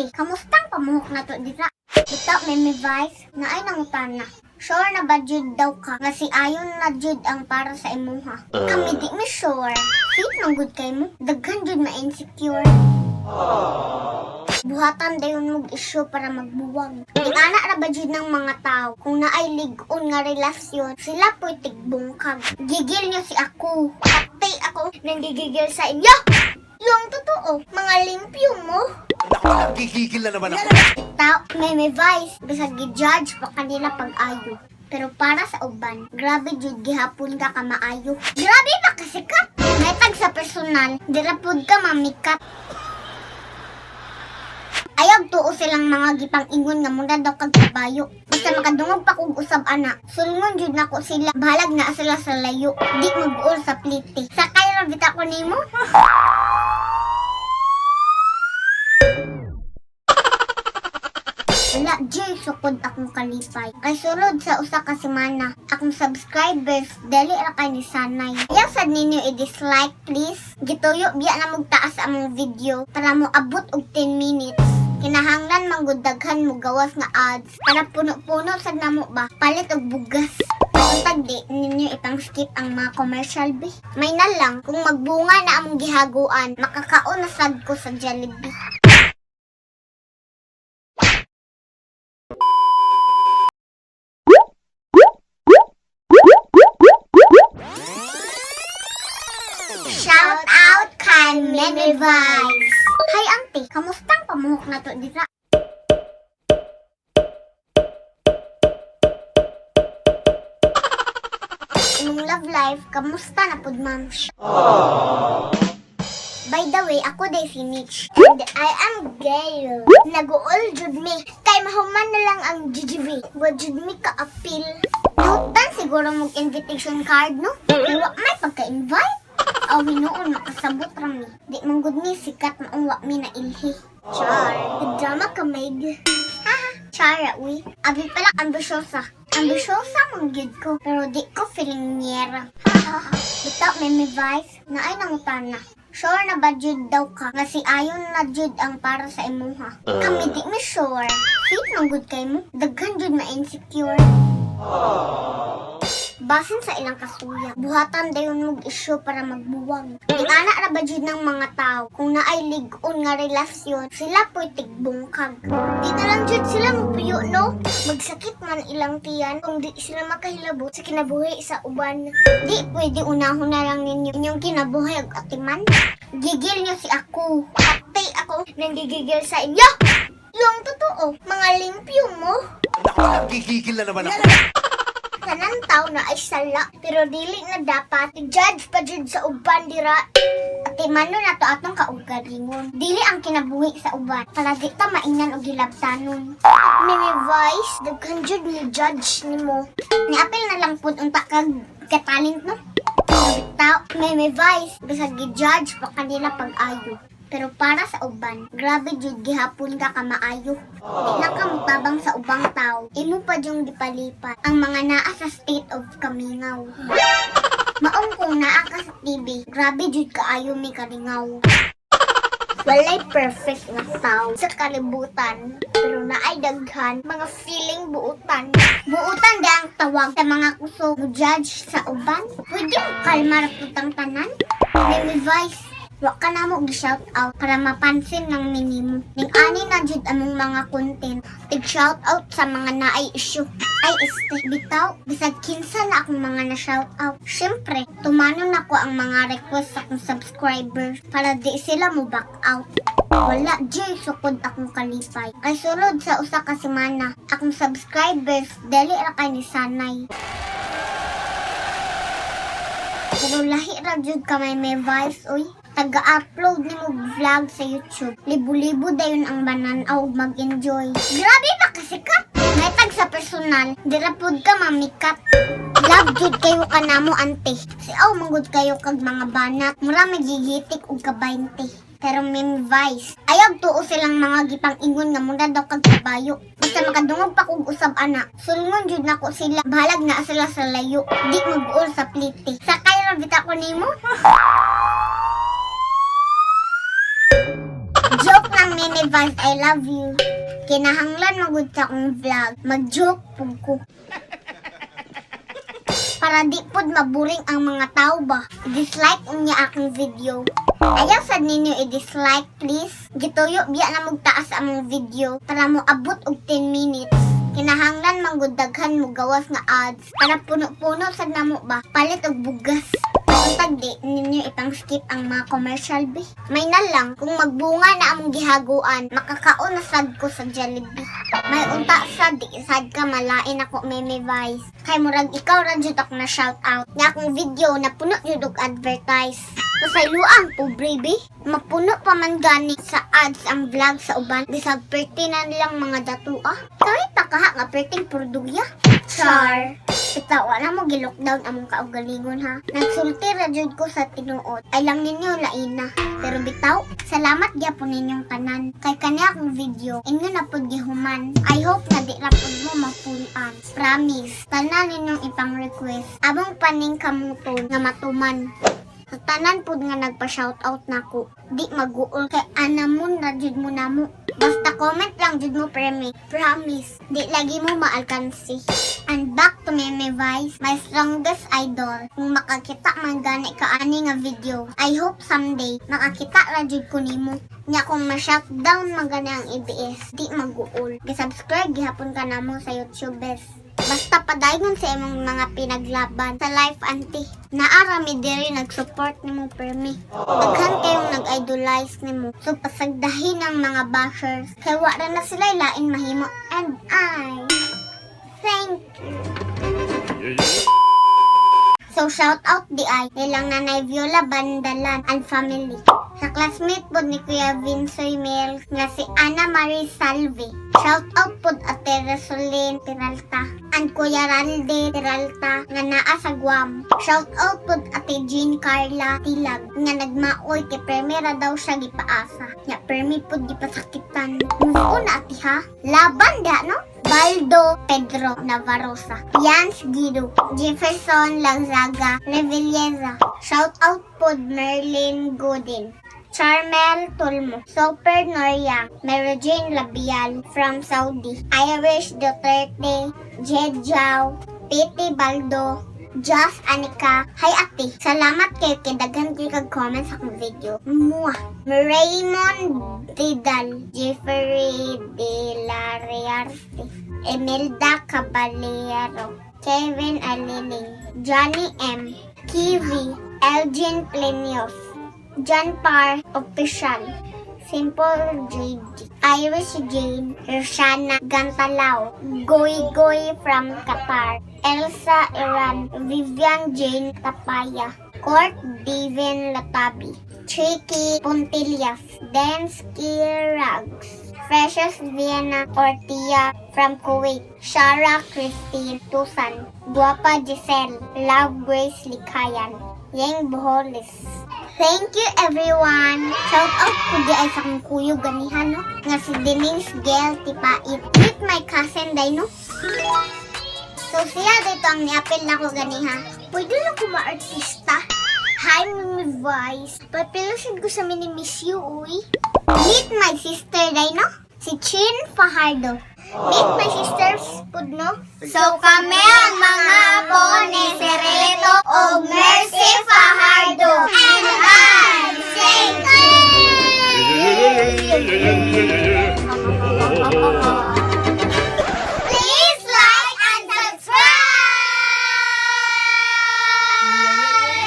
Auntie, kamustang pamuhok na to dira? Bitaw, Meme Vice, naay nangutana. Sure na ba jud daw ka nga si Ayon na jud ang para sa imuha? Kami di mi sure. Sweet man gud kay mo. Daghan jud ma-insecure. Buhatan dayon mog issue para magbuwag. Ingana ra ba jud ng mga tao kung naay lig-on nga relasyon, sila po'y tigbungkag. Gigil nyo si ako. Patay ako nanggigigil sa inyo. Yung totoo, mga limpyo mo. Naku, gigigil na naman ako. Tao, may vice, bisag gi-judge pa kanila pag-ayo. Pero para sa uban, grabe jud gihapon ka kamaayo. Grabe ba kasikat? May sa personal, dira pud ka mamikat. Ayaw tuo silang mga gipang ingon nga muna daw kag kabayo. Basta makadungog pa kog usab ana, sulngon jud nako sila. Bahalag na sila sa layo, di mag-uol sa plite. Sakay ra bita ko nimo. Wala, Jay, sukod akong kalipay. Kay sulod sa usa ka semana, akong subscribers, dali ra kay ni sanay. Ayaw sad ninyo i-dislike, please. Gituyo biya na mong taas among video para mo abot og 10 minutes. Kinahanglan man gud daghan mo gawas nga ads para puno-puno sad namo ba palit og bugas. Untag di ninyo ipang skip ang mga commercial be. May na lang kung magbunga na among gihaguan, makakaon na sad ko sa Jollibee. Shout out kay Meme Vibes! Hi auntie, kamustang pamuhok na to dira? Imong love life, kamusta na pud, ma'am? By the way, ako day si Mitch. And I am gay. Naguol jud mi. Kay mahuman na lang ang GGV. Wa jud mi ka-appeal. Nahutan siguro mog invitation card, no? Kay wa may pagka-invite. Aw, hinuon makasabot ra mi. Di man gud ni sikat maong wa mi na ilhi. Char. Drama ka, Meg. Haha, chara, uy. Abi pala ambisyosa. Ambisyosa man gyud ko, pero di ko feeling nyera. Bitaw, Meme Vice, naay nangutana. Sure na ba jud daw ka nga si Ayon na jud ang para sa imuha? Kami di mi sure. Sweet man gud kay mo. Daghan jud ma-insecure. Basin sa ilang kasuya, buhatan dayon mog issue para magbuwag. Ingana ra ba jud ng mga tao kung naay lig-on nga relasyon, sila po'y tigbungkag. Di na lang jud sila mopuyo, no? Magsakit man ilang tiyan kung di sila makahilabot sa kinabuhi sa uban. Di pwede unahon na lang ninyo inyong kinabuhi ug atiman. Gigil nyo si ako. Patay ako nanggigigil sa inyo. Yung totoo, mga limpyo mo. Naku, gigigil na naman ako. Tanan tao na ay sala, pero dili na dapat i-judge pa jud sa uban dira. Ate mano na to atong kaugalingon. Dili ang kinabuhi sa uban para di ta maingan og gilabtanon. Mimi Vice, daghan jud ni judge nimo. Niapil na lang pud unta kag katalent, no? Tao, Meme Vice, bisag gi-judge pa kanila pag-ayo. Pero para sa uban, grabe jud gihapon ka kamaayo. Di lang ka mutabang sa ubang tao, imo pa jung gipalipat ang mga naa sa state of kamingaw. Maong kung naa ka sa TV, grabe jud kaayo mi kalingaw. Walay perfect nga tao sa kalibutan, pero naay daghan mga feeling buutan. Buutan di ang tawag sa mga kusog mo judge sa uban. Pwede mo kalma ra putang tanan. Meme Vice, wa ka na mo gi-shout out para mapansin ng minimo. Ning ani na jud among mga content, tig shout out sa mga naay issue. Ay este, bitaw, bisag kinsa na akong mga na shout out. Syempre, tumano na ko ang mga request sa akong subscribers para di sila mo back out. Wala, Jay, sukod akong kalipay. Kay sulod sa usa ka semana, akong subscribers, dali ra kay ni sanay. Pero lahi ra jud ka may vice, uy. Taga-upload ni mo vlog sa YouTube. Libo-libo dayon ang manan-aw ug mag-enjoy. Grabe ba kasikat? May tag sa personal, dira pud ka mamikat. Love jud kayo kanamo, ante. Si aw manggod kayo kag mga banat. Mura magigitik og ka-20. Pero Meme Vice, ayaw tuo silang mga gipang ingon nga muna daw kag kabayo. Basta makadungog pa kog usab ana, sulngon jud nako sila. Bahalag na sila sa layo, di mag-uol sa plite. Sakay ra bita ko nimo. Joke lang, Meme. Meme Vice, I love you. Kinahanglan magud sa akong vlog. Mag-joke pug ko. Para di pod maburing ang mga tao ba. Dislike unya akong video. Ayaw sad ninyo i-dislike, please. Gituyo biya na mog taas among video para mo abot og 10 minutes. Kinahanglan man gud daghan mo gawas nga ads para puno-puno sad namo ba palit og bugas. Untag di ninyo ipang skip ang mga commercial be. May na lang kung magbunga na among gihaguan, makakaon na sad ko sa Jollibee. May unta sad di sad ka malain ako, Meme Vice. Kay murag ikaw ra jud ako na shout out. Nga akong video na puno jud og advertise. Pasayloang pobre be. Mapuno pa man gani sa ads ang vlog sa uban. Bisag perti na nilang mga datua. Kami pa kaha nga perting produya. Char. Bitaw, wala mo gi-lockdown among kaugalingon ha. Nagsulti ra jud ko sa tinuod. Ay lang ninyo laina. Pero bitaw, salamat gyapon ninyong tanan. Kay kani akong video, inyo na pud gihuman. I hope nga di ra pud mo mapulan. Promise, tanan ninyong ipang request. Among paning kamuton nga matuman. Sa tanan pud nga nagpa-shoutout nako. Di maguol kay anamon na jud mo namo. Basta comment lang jud mo premi. Promise, di lagi mo maalkansi. And back to Meme Vice, my strongest idol. Kung makakita man gani ka ani nga video, I hope someday makakita ra jud ko nimo. Nya kung ma-shutdown man gani ang ABS, di maguol. Gi-subscribe gihapon ka namo sa YouTube best. Basta padayon sa imong mga pinaglaban sa life, auntie. Naara mi diri nag-support nimo permi. Daghan kayong nag-idolize nimo. So pasagdahin ang mga bashers. Kay wa ra na sila lain mahimo. And I thank you. So shout out di ay nilang Nanay Viola Bandalan and family. Sa classmate pod ni Kuya Vinsoy Mel nga si Ana Marie Salve. Shout out pod Ate Rosaline Peralta and Kuya Ralde Peralta nga naa sa Guam. Shout out pod Ate Jean Carla Tilag nga nagmaoy kay permera daw siya gipaasa. Nya permi pod gipasakitan. Move on na, ate, ha. Laban da no? Baldo Pedro Navarosa, Jans Guido, Jefferson Lanzaga Revilleza. Shout out pod Merlin Godin, Charmel Tulmo, Super Noria, Mary Jane Labial from Saudi, Irish Duterte, Jed Jao, Pete Baldo, Josh Anika. Hi ate, salamat kayo kay daghan kay kag comment sa akong video. Mwah. Raymond Vidal, Jeffrey De La Riarte, Imelda Caballero, Kevin Aliling, Johnny M, Kiwi, Elgin Plenios, John Parr Official, Simple JD, Irish Jane, Roshana Gantalao, Goy Goy from Qatar, Elsa Iran, Vivian Jane Tapaya, Court Devin Latabi, Tricky Puntillas, Densky Rags, Precious Vienna Ortia from Kuwait, Shara Christine Tusan, Guapa Giselle, Love Grace Likayan, Yang Boholis. Thank you, everyone! Shout out ko di ay sa akong kuyo ganihan no? Nga si Denise Gel Tipait. Meet my cousin day no? So siya dito ang niapil na ko ganiha. Pwede lang ko maartista. Hi, Mimi Vice. Papilusin ko sa mini miss you, uy. Meet my sister day no? Si Chin Fajardo. Meet my sisters pud no? So kami ang mga apo ni Sereto o Mercy Fajardo. And I say please like and subscribe!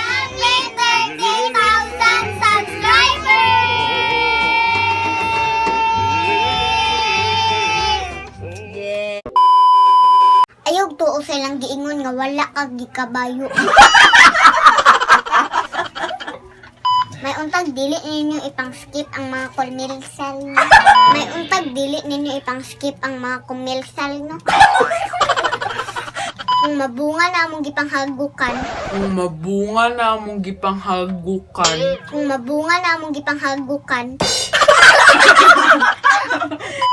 Happy 30,000 subscribers! Yeah. Ayaw tuo sa ilang giingon nga wala kag gikabayo. May untag dili ninyo ipang skip ang mga commercial no. May untag dili ninyo ipang skip ang mga commercial no. Kung mabunga na among gipanghagukan, Kung mabunga na among gipanghagukan. Kung mabunga na among gipanghagukan.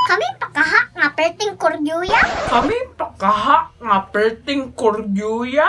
Kami pakaha nga perting kordyuya. Kami pakaha nga perting kordyuya.